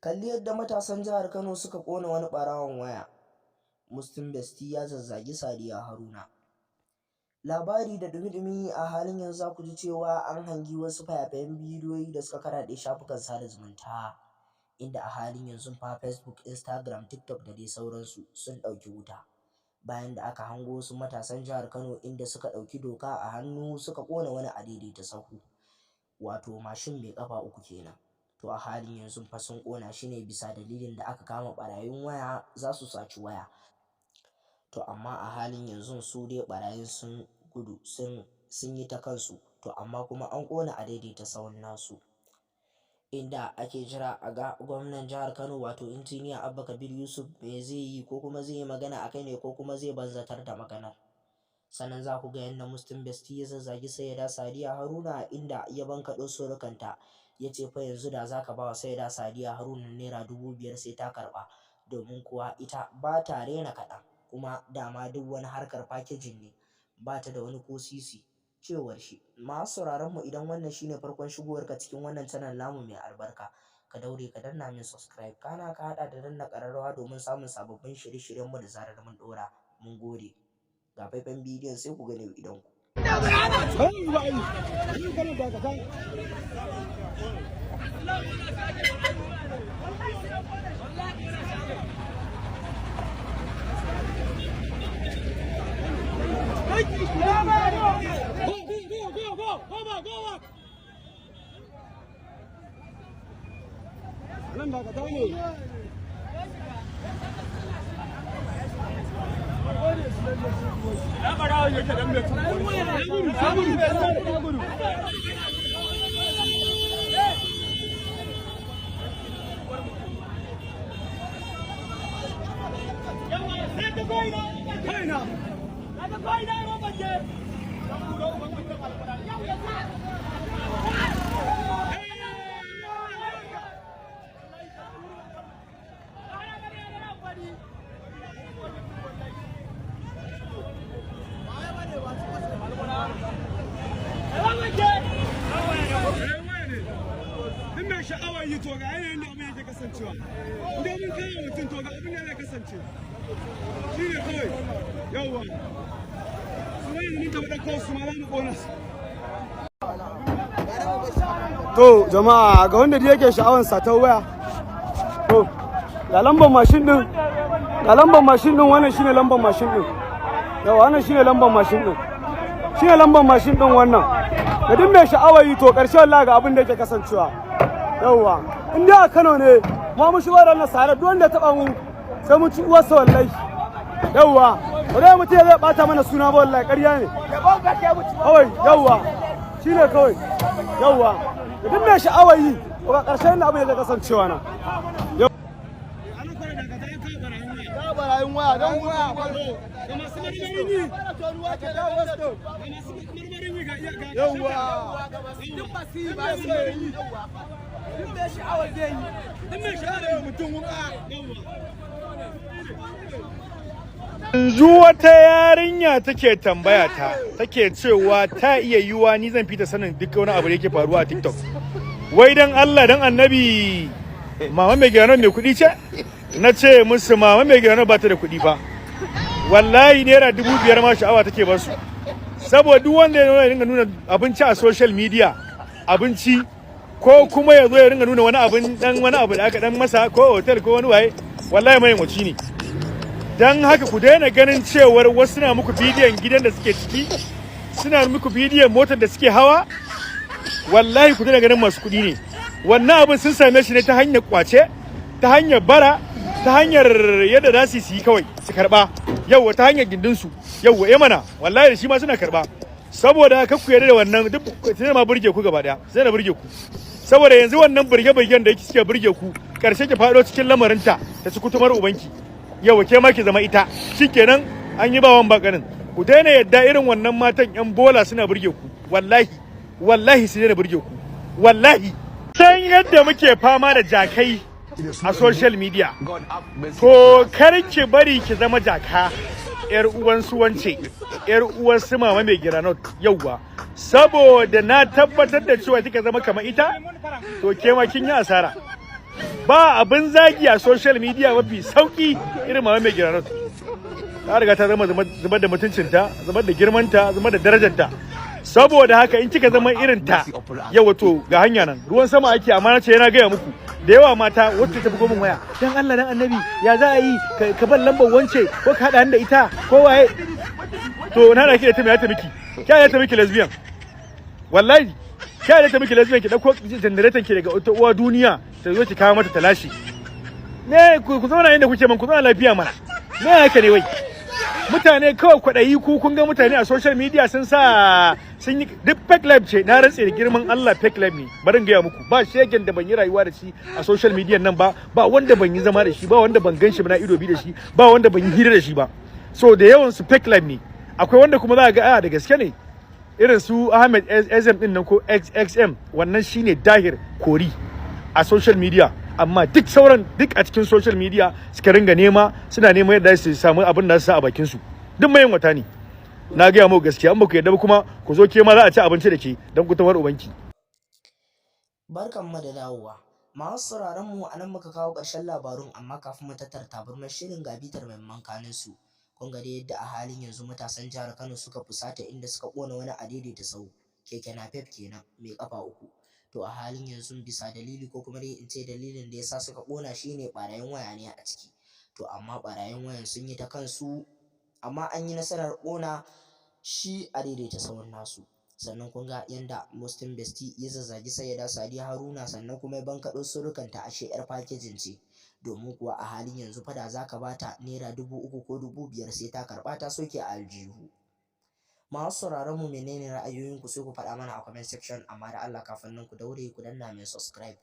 Kalli yadda matasan jihar Kano suka ƙona wani ɓarawon waya. Mustin Bestie ya zazzagi Sadiya Haruna. Labari da ɗumi-ɗumi a halin yanzu za ku ji cewa an hangi wasu fayafayen bidiyoyi da suka karaɗe shafukan sada zumunta, inda a halin yanzu fa Facebook, Instagram, TikTok da dai sauransu sun ɗauki wuta. Bayan da aka hango wasu matasan jihar Kano inda suka ɗauki doka a hannu suka ƙona wani adaidaita sahu, wato mashin mai ƙafa uku kenan. To a halin yanzu fa sun ƙona shi ne bisa dalilin da aka kama ɓarayin waya za su saci waya. To amma a halin yanzu su dai ɓarayin sun gudu sun yi ta kansu, to amma kuma an ƙona adaidaita sahun nasu. Inda ake jira a ga gwamnan jihar Kano wato Injiniya Abba Kabir Yusuf me zai yi, ko kuma zai yi magana a kai ne ko kuma zai banzatar da maganar. Sannan za ku ga yadda Mustin Bestie ya zazzagi Sayyada Sadiya Haruna, inda ya bankaɗo surukanta, ya ce fa yanzu da za ka ba wa Sayyada Sadiya Haruna ₦5,000 sai ta karɓa, domin kuwa ita ba ta rena kaɗan, kuma dama duk wani harkar packaging ne, ba ta da wani ko sisi, cewar shi. Masu sauraron mu, idan wannan shine farkon shigowarka cikin wannan channel namu mai albarka, ka daure ka danna min subscribe, kana ka haɗa da danna ƙararrawa domin samun sababbin shirye-shiryen mu da zarar mun ɗora. Mun gode. Ga faifan bidiyon sai ku gane idan ku. Go, go, go, go, go, go back, go back. Nan dakata ne. Ya gudu, ya gudu. Kaina. Duk mai sha'awar yi, to ga yanayin da abin yake kasancewa. Idan mun kai mutum, to ga abin da zai kasance. Shi ne kawai, yawwa. Su ne mun taɓa ɗauko su ma za mu ƙona su. To jama'a, ga wanda da yake sha'awar satar waya. To ga lambar mashin din. Ga lambar mashin din, wannan shine lambar mashin din. Yawa, wannan shine lambar mashin din. Shine lambar mashin din wannan. Ga duk mai sha'awar yi, to ƙarshe wallahi ga abin da yake kasancewa. Yawa. In dai a Kano ne, ma mu shigo da wannan sare, duk wanda ya taba mu sai mu ci uwarsa wallahi. Yawa. Ba dai mutum zai bata mana suna ba, wallahi ƙarya ne. Kawai yawa. Shine kawai. Yawa. Da duk mai sha'awar yi, to ga ƙarshen da abin da kasancewa na. Barayin waya don waya. Da masu marmarin yi. Da masu marmarin yi ga iya ga. Yawwa. Duk masu yi ba su yi. Duk mai sha'awar zai yi. Duk mai sha'awar yi mutum wuka. Yanzu wata yarinya take tambaya ta, take cewa ta iya yiwuwa ni zan fita sanin duk wani abu da yake faruwa a TikTok. Wai dan Allah dan Annabi, mama mai gyaran mai kuɗi ce? Na ce musu mama mai gyaran ba ta da kuɗi fa. Wallahi ₦5,000 ma sha'awa take ba su. Saboda duk wanda ya dinga nuna abinci a social media, abinci ko kuma ya zo ya ringa nuna wani abin dan wani abu da aka dan masa ko hotel ko wani waye, wallahi mai waci ne. Don haka ku daina ganin cewar wasu na muku bidiyon gidan da suke ciki, suna muku bidiyon motar da suke hawa. Wallahi ku daina ganin masu kuɗi ne. Wannan abin sun same shi ne ta hanyar kwace, ta hanyar bara, ta hanyar yadda za su yi kawai su karba, yauwa, ta hanyar gindinsu, yauwa, eh mana, wallahi da shi ma suna karba. Saboda haka ku yarda da wannan duk sai ma burge ku gaba daya, sai na burge ku. Saboda yanzu wannan burge-burgen da yake suke burge ku, karshe ki faɗo cikin lamarinta ta ci kutumar ubanki. Yau ke ma ki zama ita, shikenan an yi bawan bakanin. Ku daina yadda irin wannan matan yan bola suna burge ku. Wallahi wallahi su daina burge ku. Wallahi san yadda muke fama da jakai a social media, to kar ki bari ki zama jaka, yar uwan su wance, yar uwan su mama mai giranot. Yauwa, saboda na tabbatar da cewa kika zama kamar ita, to ke ma kin yi asara. Ba abin zagi a social media mafi sauki irin Mama Mai Groundnut. Ta riga ta zama zubar da mutuncinta, zubar da girmanta, zubar da darajarta. Saboda haka in kika zama irin ta yau, to ga hanya nan, ruwan sama ake. Amma na ce yana gaya muku, da yawa mata wacce ta bugo min waya, "Dan Allah dan Annabi, ya za a yi ka ban lambar wance ko ka haɗa ni da ita ko waye?" To na da ki da ta, me ta miki? Kya ta miki lesbian? Wallahi kya ta miki lesbian. Ki dauko generator ki daga wata uwa duniya ta zo ki kawo mata talashi ne. Ku zauna inda kuke man, ku zauna lafiya mana. Me haka ne wai? Mutane kawai kwaɗayi. Ku kun ga mutane a social media sun sa sun yi duk fake life ce. Na rantse da girman Allah, fake life ne. Bari in gaya muku, ba shegen da ban yi rayuwa da shi a social media nan ba, ba wanda ban yi zama da shi ba, wanda ban gan shi ba na ido bi da shi ba, wanda ban yi hira da shi ba. So da yawan su fake life ne. Akwai wanda kuma za ga a da gaske ne, irin su Ahmed SM din nan ko XXM, wannan shine dahir kori a social media. Amma duk sauran duk a cikin social media suka ringa nema, suna neman yadda su samu abin da su sa a bakin su. Duk mayin wata ne, na gaya muku gaskiya. In ba ku yarda ba kuma, ku zo, ke ma za a ci abinci da ke don ku tawar ubanki. Barkanmu da dawowa. Masu sauraron mu, a nan muka kawo ƙarshen labarun, amma kafin mu tattara tabarmar shirin, ga bitar muhimman kanun su. Kun ga dai yadda a halin yanzu matasan jihar Kano suka fusata, inda suka ƙona wani adaidaita sahu, keke napep kenan mai ƙafa uku. To a halin yanzu, bisa dalili ko kuma dai in ce dalilin da yasa suka ƙona shi ne ɓarayin waya ne a ciki. To amma ɓarayin wayan sun yi ta kansu, amma an yi nasarar ƙona shi adaidaita sahun nasu. Sannan kun ga yanda Muslim Bestie ya zazzagi Sayyada Sadiya Haruna, sannan kuma ya bankaɗo sirrikanta, ashe 'yar packaging ce. Domin kuwa a halin yanzu fa da za ka ba ta ₦3,000 ko 5,000, sai ta karɓa ta soke a aljihu. Masu sauraron mu, menene ra'ayoyinku? Sai ku faɗa mana a comment section. Amma da Allah kafin nan, ku daure ku danna mai subscribe.